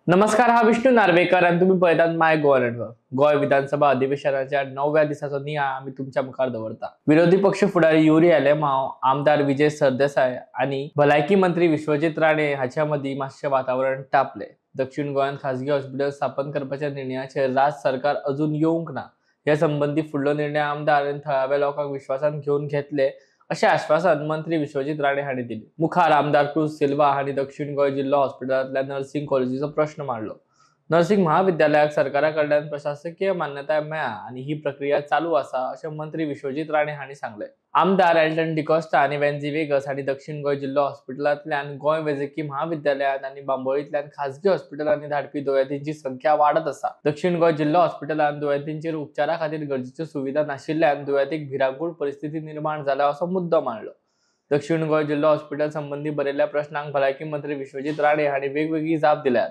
नमस्कार, हा विष्णू नार्वेकर आनी तुमी पळयतात माय गोवा नेटवर्क. गोंय विधानसभा अधिवेशनाच्या 9व्या दिसाचो नियाळ आमी तुमच्या मुखार दवरता. विरोधी पक्ष फुडारी युरी आलेमाव, आमदार विजय सरदेसाय आनी भलायकी मंत्री विश्वजीत राणे हाच्या मदीं मातशें वातावरण तापलें. दक्षिण गोंयांत खाजगी हॉस्पिटल स्थापन करपाच्या निर्णयाचेर राज्य सरकार अजून येवंक ना. हे संबंदी फुडलो निर्णय आमदार आनी थळाव्या लोकांक विश्वासांत घेवन घेतले अशें आश्वासन मंत्री विश्वजीत राणे हांणी दिलें. मुखार आमदार क्रूज सिल्वा हांणी दक्षिण गोंय जिल्लो हॉस्पिटलांतल्या नर्सिंग कॉलेजीचो प्रश्न मांडलो. नर्सिंग महाविद्यालयाक सरकारा कडल्यान प्रशासकीय मान्यताय मेळ्ळा आनी ही प्रक्रिया चालू आसा अशें मंत्री विश्वजीत राणे हांणी सांगलें. आमदार एल्टन डिकोस्टा आनी वेन्झी वेगस हांणी दक्षिण गोंय जिल्लो हॉस्पिटलांतल्यान गोंय वैजकी महाविद्यालयांत आनी बांबोळींतल्यान खाजगी हॉस्पिटलांनी धाडपी दुयेंतींची संख्या वाडत आसा. दक्षिण गोंय जिल्लो हॉस्पिटलांत दुयेंतींचेर उपचारा खातीर गरजेच्यो सुविधा नाशिल्ल्यान दुयेंतीक भिरांकूळ परिस्थिती निर्माण जाल्या असो मुद्दो मांडलो. दक्षिण गोंय जिल्लो हॉस्पिटल संबंदी बरयल्ल्या प्रश्नांक भलायकी मंत्री विश्वजीत राणे हांणी वेगवेगळी जाप दिल्यात.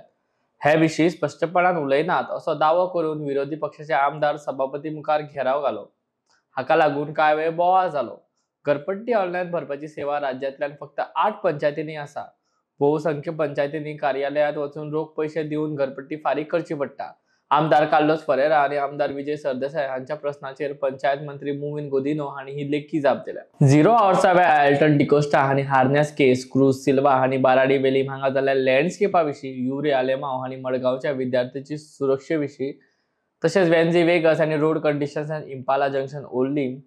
हे विशीं स्पश्टपणान उलयनात असो दावो करून विरोधी पक्षाचे आमदार सभापती मुखार घेराव घालो. हाका लागून कांय वेळ बोवाळ जालो. घरपट्टी ऑनलायन भरपाची सेवा राज्यांतल्यान फक्त 8 पंचायतींनी आसा. बहुसंख्य पंचायतींनी कार्यालयांत वचून रोख पयशे दिवन घरपट्टी फारीक करची पडटा. आमदार कार्लोस फरेरा आनी आमदार विजय सरदेसाय हांच्या प्रश्नाचेर पंचायत मंत्री मुवीन गोदिनो हांणी ही लेखी जाप दिल्या. 0 आवर्सा वेळार एल्टन डिकोस्टा हांणी हार्नेस केस, क्रूज सिल्वा हांणी बाराडी वेलीम हांगा जाल्ल्या लँडस्केपा विशीं, युरी आलेमाव हांणी मडगांवच्या विद्यार्थ्यांची सुरक्षे विशीं, तशेंच वेन्झी वेगस हांणी road conditions and Impala junction Orlim,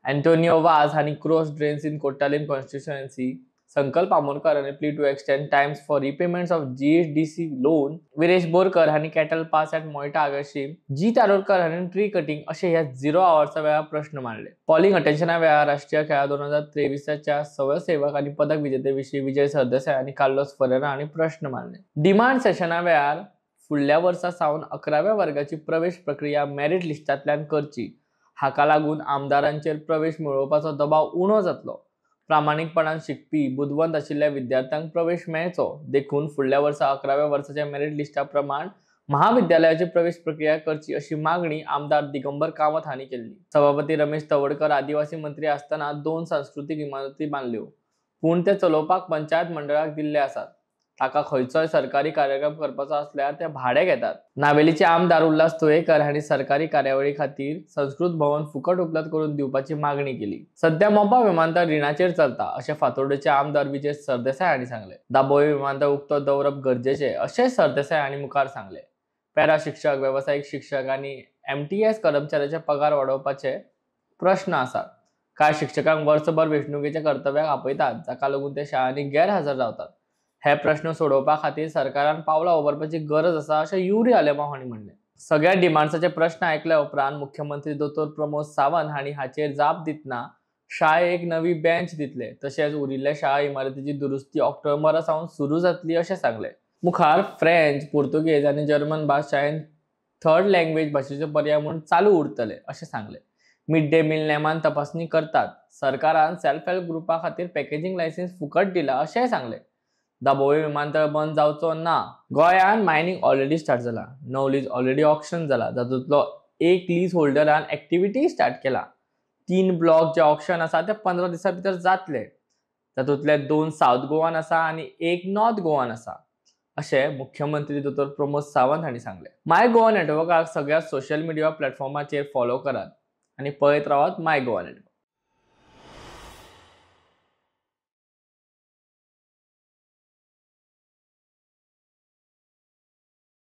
Antonio Vaz हांणी cross drains in Cortalim constituency, Sankalp Amonkar हांणी plea to extend times for repayments of GHDC loan, Viresh Borkar हांणी कॅटल पास एट मोयटा आगाशी, जी तारोडकर हांणी ट्री कटिंग अशे ह्या 0 आवर्सा वेळार प्रश्न मांडले. कॉलिंग अटेन्शना वेळार राष्ट्रीय खेळा 2023च्या स्वयंसेवक आनी पदक विजेते विशीं विजय सरदेसाय आनी कार्लोस फरेरा हांणी प्रश्न मांडले. डिमांड सेशना वेळार फुडल्या वर्सा सावन 11व्या वर्गाची प्रवेश प्रक्रिया मेरीट लिस्टांतल्यान करची, हाका लागून आमदारांचेर प्रवेश मेळोवपाचो दबाव उणो जातलो. प्रामाणीकपणान शिकपी बुदवंत आशिल्ल्या विद्यार्थ्यांक प्रवेश मेळचो देखून फुडल्या वर्सा 11व्या वर्साच्या मेरीट लिस्टा प्रमाण महाविद्यालयाची प्रवेश प्रक्रिया करची अशी मागणी आमदार दिगंबर कामत हांणी केल्ली. सभापती रमेश तवडकर आदिवासी मंत्री आसतना 2 सांस्कृतीक इमारती बांदल्यो, पूण ते चलोवपाक पंचायत मंडळाक दिल्ले आसात. ताका खंयचोय सरकारी कार्यक्रम करपाचो आसल्यार ते भाडें घेतात. नावेलीचे आमदार उल्हास तुयेकर हांणी सरकारी कार्यावळी खातीर संस्कृत भवन फुकट उपलब्ध करून दिवपाची मागणी केली. सध्या मोपा विमानतळ रिणाचेर चलता अशें फातोर्डेचे आमदार विजय सरदेसाय हांणी सांगलें. दाबोळी विमानतळ उक्तो दवरप गरजेचें अशें सरदेसाय हांणी मुखार सांगलें. पॅरा शिक्षक, वेवसायीक शिक्षक आनी MTS कर्मचाऱ्याचे पगार वाडोवपाचे प्रश्न आसात. कांय शिक्षकांक वर्सभर वेंचणुकेच्या कर्तव्याक आपयतात, जाका लागून ते शाळांनी गैरहजर रावतात. हे प्रश्न सोडोवपा खातीर सरकारान पावलां उबारपाची गरज आसा अशें युरी आलेमाव हांणी म्हणलें. सगळ्या डिमांड्साचे प्रश्न आयकल्या उपरांत मुख्यमंत्री दोतोर प्रमोद सावंत हांणी हाचेर जाप दितना शाळेक नवी बेंच दितले, तशेंच उरिल्ल्या शाळा इमारतीची दुरुस्ती ऑक्टोबरा सावन सुरू जातली अशें सांगलें. मुखार फ्रेंच, पुर्तुगेज आनी जर्मन भास शाळेंत थर्ड लँग्वेज भाशेचो पर्याय म्हूण चालू उरतले अशें सांगलें. मिड डे मील नेमान तपासणी करतात. सरकारान सेल्फ हेल्प ग्रुपा खातीर पॅकेजींग लायसन्स फुकट दिला अशेंय सांगलें. दाबोळी विमानतळ बंद जावचो ना. गोंयांत मायनिंग ऑलरेडी स्टार्ट जाला. 9 लीज ऑलरेडी ऑक्शन जाला, जातूंतलो 1 लीज होल्डरान एक्टिविटी स्टार्ट केला. 3 ब्लॉक जे ऑक्शन आसा ते 15 दिसां भितर जातले, तातूंतले 2 सावथ गोवान आसा आनी 1 नॉर्थ गोवान आसा अशें मुख्यमंत्री दोतोर प्रमोद सावंत हांणी सांगलें. माय गोवा नेटवर्काक सगळ्या सोशल मिडिया प्लॅटफॉर्माचेर फॉलो करात आनी पळयत रावात माय गोवा नेटवर्क.